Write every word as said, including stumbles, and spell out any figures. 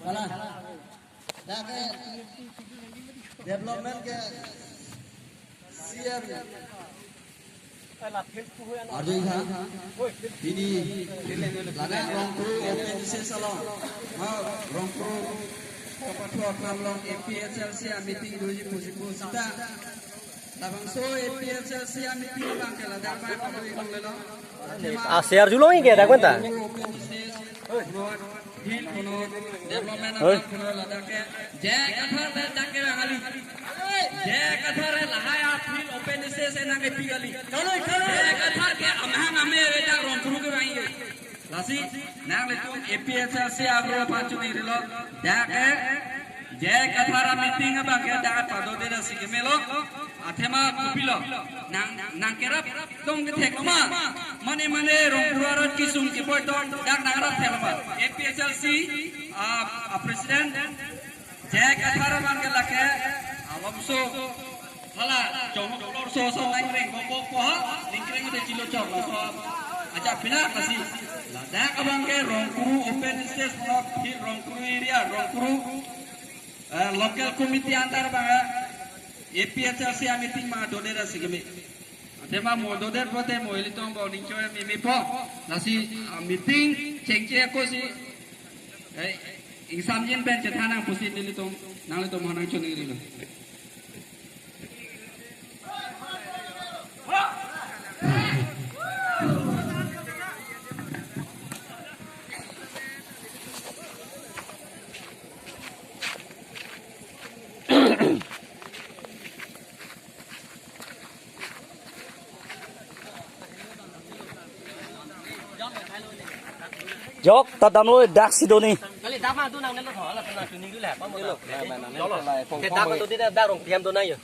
Mana? Dak ke development ke C M arjutha. Pini ladak Rongkru open stage along, ha, Rongkru kapathu aklam along A P H L C a meeting doji pusi pu sita. Labangso A P H L C a meeting abang ke ladak bai padu ikong lelo. A C R julong ke dak kwenta. Open stage, road, field kono, development Hoi. Abang kono ladak ke. J I Kathar le dak ke kali. J I Kathar le lahai a field open stage nangkepi kali. J I Kathar ke amahang ame le dak Rongkru ke bang ke. Lasi nanglitum A P H L C a group aphan choningri lo. Dak ke J I Kathar a meeting abang ke dak padodetsi kemelo. Athema kopilo. Nang, nangkerap tong kethek lo ma. Mane mane Rongkru arat kesung kepoi tong dak nangrap thek lo ma. A P H L C a, a president J I Kathar abang ke lake alomso hala chongdok lorso so nangkreng bombo po ha, ningkreng de chilo chok laso. Aja pina kasi. Ladak abang ke Rongkru open stage block, field Rongkru area, Rongkru, eh, local committee under abang, eh, A P H L C a meeting ma dodet si keme. Athema mo dodet pote mo ilitum bo ningcho mimi po. Lasi, ah, meeting chengche ako si, eh, ingsamjin pen chethan nang pusi nelitum, nanglitum aphan nangchoningrilo. Jok, ta damlo dak si doni. Kali dak ma tu nang nelo thola tu nang tuning dulu apa mo. Ke dak tu tidak dak Rongkru do na yo.